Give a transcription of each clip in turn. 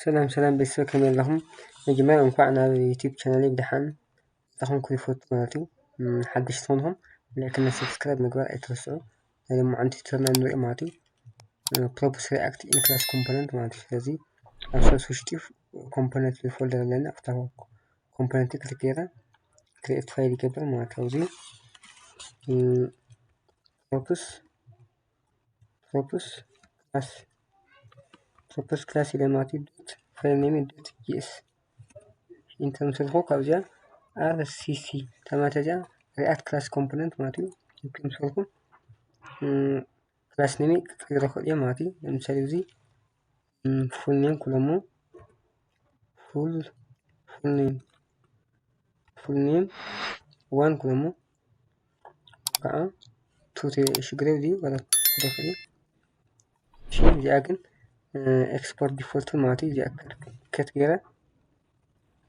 ሰላም ሰላም ቤተሰብ፣ ከመይ ኣለኹም? መጀመርያ እንኳዕ ናብ ዩቲዩብ ቻናለይ ብደሓን መጻኹም ክብል ይፈቱ ማለት እዩ። እም፣ ሓደሽቲ ዝኾንኩም ላይክ እና ሰብስክራይብ ምግባር ኣይትረስዑ። ናይ ሎማዓንቲ ቱቶሪያል ንሪኦ ማለት እዩ። እ፣ ፕሮፕስ ሪኣክት ኢን ክላስ ኮምፖነንት ማለት እዩ። ስለዚ ኣብ ሶርስ ውሽጢ ኮምፖነንት ዝብል ፎልደር ኣለና። ኣብታ ኮምፖነንት ክሊክ ገይረ ክሪኤት ፋይል ይገብር ማለት እዩ። ኣብዚ፣ እም፣ ፕሮፕስ ፕሮፕስ ክላስ ፕሮፕስ ክላስ ኢለ ማለት እዩ። ዶት ፋይል ኔም ዶት ጂኤስ ኢንተር ምስ በልኩ ካብዚኣ ኣር ሲ ሲ ተማት እዚኣ ሪኣክት ክላስ ኮምፖነንት ማለት እዩ። ኢንተር ምስ በልኩ፣ እም፣ ክላስ ኔም ክቅይሮ ይኽእል እየ ማለት እዩ። ለምሳሌ እዚ፣ እም፣ ፉል ኔም ክብሎ እሞ ፉል፣ ፉል ኔም፣ ፉል ኔም ዋን ክብሎ እሞ ከዓ ቱ ተ-፣ ሽግር ድዩ? ዋላ ቱ ተ-፣ እሺ፣ እዚኣ ግን፣ እ፣ ኤክስፖርት ዲፎልት ማለት እዩ። እዚኣ ከት፣ ከት ገይረ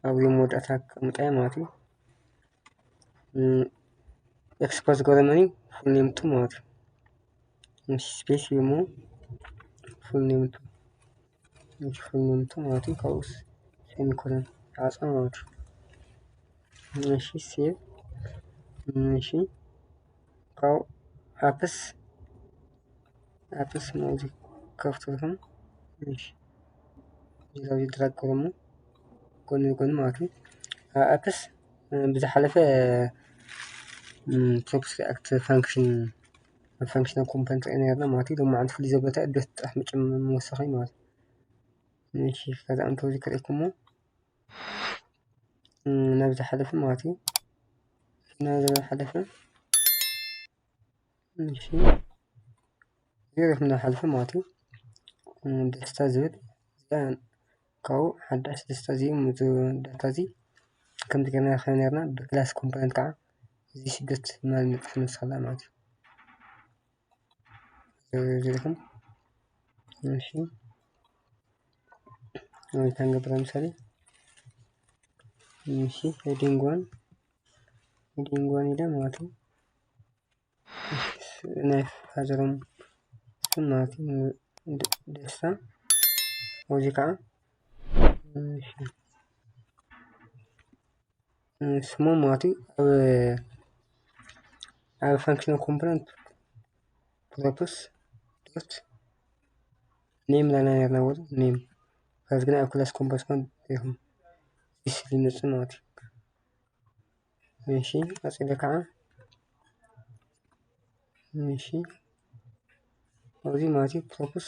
ኣብ መወዳእታ ከቕምጣ እየ ማለት እዩ። እ፣ ኤክስፖርት ዝገረመኒ ፉል ኔም ቱ ማለት እዩ። እሺ፣ ስፔስ እሞ ፉል ኔም ቱ። እሺ፣ ፉል ኔም ቱ ማለት እዩ። ካብኡስ ሴሚኮለን ይዓጽዋ ማለት እዩ። እሺ፣ ሴቭ። እሺ፣ ካብኡ ኣፕስ፣ ኣፕስ ማለት እዩ። ከፍተልኩም። እሺ፣ እዚ ኣብዚ ድራግ ገይሮሞ ጎኒ ንጎኒ ማለት እዩ። ኣብ ኣፕስ፣ እ፣ ብዝሓለፈ፣ እ፣ ፕሮፕስ ሪኣክት ፋንክሽን፣ ኣብ ፋንክሽናል ኮምፖነንት ርኢና ነርና ማለት እዩ። ሎማዓንቲ ፍልይ ዘብለታ ዶት ጥራሕ ምጭም ምወሰኸ ማለት እዩ። እሺ፣ ከዛ ኣንተ እዚ ከርእኩሞ፣ እ፣ ናብ ዝሓለፈ ማለት እዩ። ናብ ዝሓለፈ፣ እሺ፣ እዚ ርኢኹም ናብ ሓለፈ ማለት እዩ። እ፣ ደስታ ዝብል፣ እዚኣ ካብኡ ሓዳሽ ደስታ እዚ፣ እዚ ዳታ እዚ ከምዚ ገይርና ከ ነርና ብክላስ ኮምፖነንት ከዓ እዚ ስደት ማለት ንጥራሕ ንወስኸላ ማለት እዩ። እዚ ርኢኹም። እሺ፣ ወይ ታንገብረ ምሳሌ፣ እሺ፣ ሄዲንግ ዋን፣ ሄዲንግ ዋን ኢለ ማለት እዩ። ናይ ፋዘሮም ስም ማለት እዩ። ደ-፣ ደስታ። እዚ ከዓ፣ እሺ፣ ስሞም ማለት እዩ። ኣብ፣ ኣብ ፋንክሽናል ኮምፖነንት ፕሮፕስ ዶት ኔም ላና ነርና ወር ኔም። ከዚ ግን ኣብ ክላስ ኮምፖነንት ኮን ኢኹም ዲስ ሊመጽእ ማለት እዩ። እሺ፣ ቀጺለ ከዓ፣ እሺ፣ ኣብዚ ማለት እዩ ፕሮፕስ፣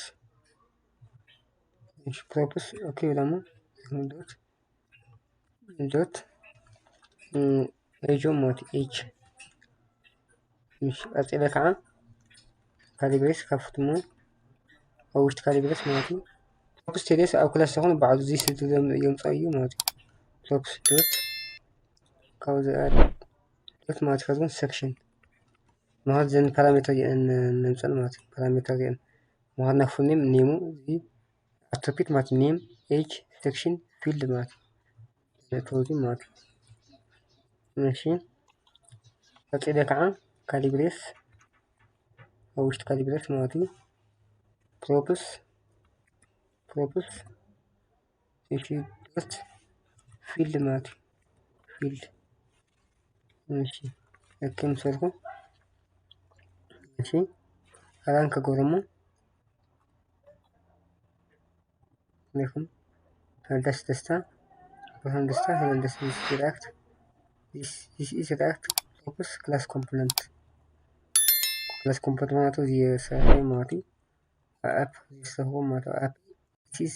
እሺ፣ ፕሮፕስ ኦኬ፣ ደሞ ዶት፣ ዶት፣ እ፣ ኤጅ ማለት እዩ፣ ኤጅ። እሺ፣ ቀጺለ ከዓ ካሊብሬስ ከፍት እሞ፣ ኣብ ውሽጢ ካሊብሬስ ማለት እዩ። ፕሮፕስ ቴሌስ ኣብ ክላስ ዝኾነ ባዕሉ እዚ ስልቲ ዘም-፣ የምጽኦ እዩ ማለት እዩ። ፕሮፕስ ዶት፣ ካብዚ ዶት ማለት ከዚ እውን ሰክሽን። ማለት ዘን ፓራሜተር እየን ነምጽኣን ማለት እዩ። ፓራሜተር እየን። ማለት ናይ ፉል ኔም ኔሙ እዚ ኣትሪቢዩት ማለት ኔም፣ ኤጅ፣ ሰክሽን፣ ፊልድ ማለት እዩ። ነጥቢ ማለት እዩ። እሺ። ቀጺለ ከዓ ካሊብሬስ፣ ኣብ ውሽጢ ካሊብሬስ ማለት እዩ። ፕሮፕስ፣ ፕሮፕስ፣ እሺ፣ ዶት ፊልድ ማለት እዩ። ፊልድ። እሺ፣ ኦኬ፣ ምስ በልኩ፣ እሺ፣ ራን ከገብሮ እሞ፣ ሪኢኹም፣ ሄለን ደስታ፣ ሄለን ደስታ፣ ሄለን ደስታ፣ this is React፣ this፣ this is React ፕሮፕስ ክላስ ኮምፖነንት። ክላስ ኮምፖነንት ማለት እዚ የሰርሐ ማለት እዩ። ኣፕ ዝሰርሕዎ ማለት እዩ። ኣፕ፣ this is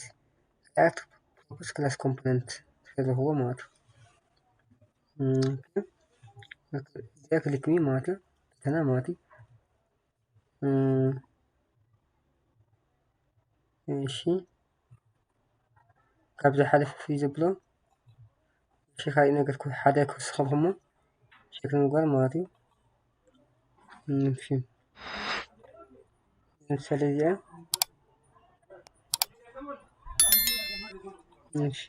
React ፕሮፕስ ክላስ ኮምፖነንት ዝሰርሕዎ ማለት እዩ። እም፣ እዚኣ ክሊክ ሚ ማለት እዩ። እተና ማለት እዩ። እም፣ እሺ፣ ካብዚ ሓለፍ ፍሪ ዘብሎ፣ እሺ፣ ካልእ ነገር ክው-፣ ሓደ ክውስኸልኩሞ ቼክ ንምግባር ማለት እዩ። እም፣ እሺ፣ ለምሳሌ እዚኣ፣ እሺ፣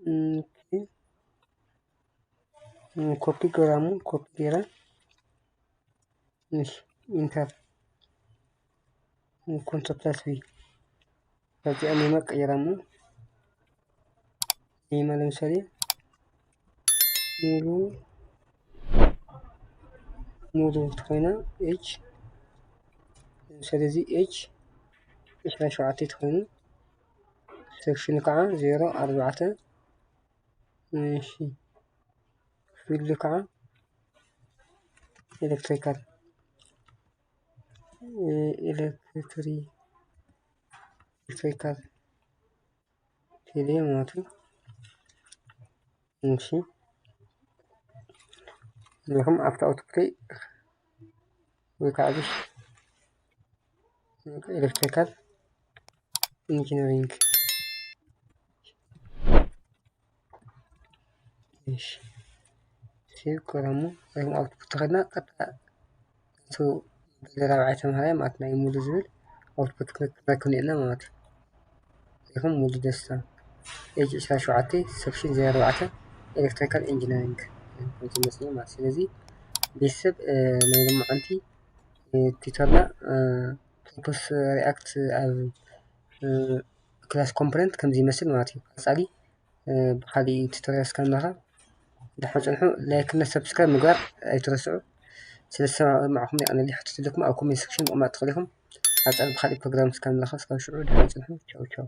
እም፣ ኦኬ፣ እም፣ ኮፒ ገራሙ፣ ኮፒ ገራ፣ እሺ፣ ኢንተር፣ ኮንትሮል ፕላስ ቪ። ካብዚኣ ኔማ ቀይራ እሞ ኔማ ለምሳሌ ሙሉ ሙሉ ተኾይና ኤች ለምሳሌ እዚ ኤች ዕስራን ሸውዓተን ተኾይኑ ሴክሽኑ ከዓ ዜሮ ኣርባዕተ እሺ ፊልዱ ከዓ ኤሌክትሪካል ኤሌክትሪ ኤሌክትሪካል ቴሌ ማለት እዩ። እሺ ዲኹም ኣብቲ ኣውትፑተይ ወይ ከዓ ብሽ ኤሌክትሪካል ኢንጂነሪንግ እሺ ሴቭ ኮረሙ ዲኹም ኣውትፑት ተኸድና ቀጥታ እቱ ራብዓይ ተምሃራይ ማለት ናይ ሙሉ ዝብል ኣውትፑት ክንክነክን ኢና ማለት እዩ። ዲኹም ሙሉ ደስታ ኤጅ ዕስራን ሸውዓተን ሰክሽን ዜሮ ኣርባዕተ ኤሌክትሪካል ኢንጂነሪንግ ዝመስል ማለት ስለዚ ቤተሰብ ናይ ሎማዓንቲ ቲቶርና ፕሮፖስ ሪኣክት ኣብ ክላስ ኮምፖነንት ከምዚ ይመስል ማለት እዩ። ቀፃሊ ብካሊእ ቱቶሪያል እስከምንራኸብ ደሓን ፅንሑ። ላይክ እና ሰብስክራይብ ምግባር ኣይትረስዑ። ስለዝሰማዕኹም የቐነሊ። ሕቶ ተለኩም ኣብ ኮሜንት ሴክሽን ምቕማጥ ትኽእሉ ኢኹም። ኣብ ፃዕዳ ብካሊእ ፕሮግራም እስከምንራኸብ እስካብ ሽዑ ደሓን ፅንሑ። ቻው ቻው።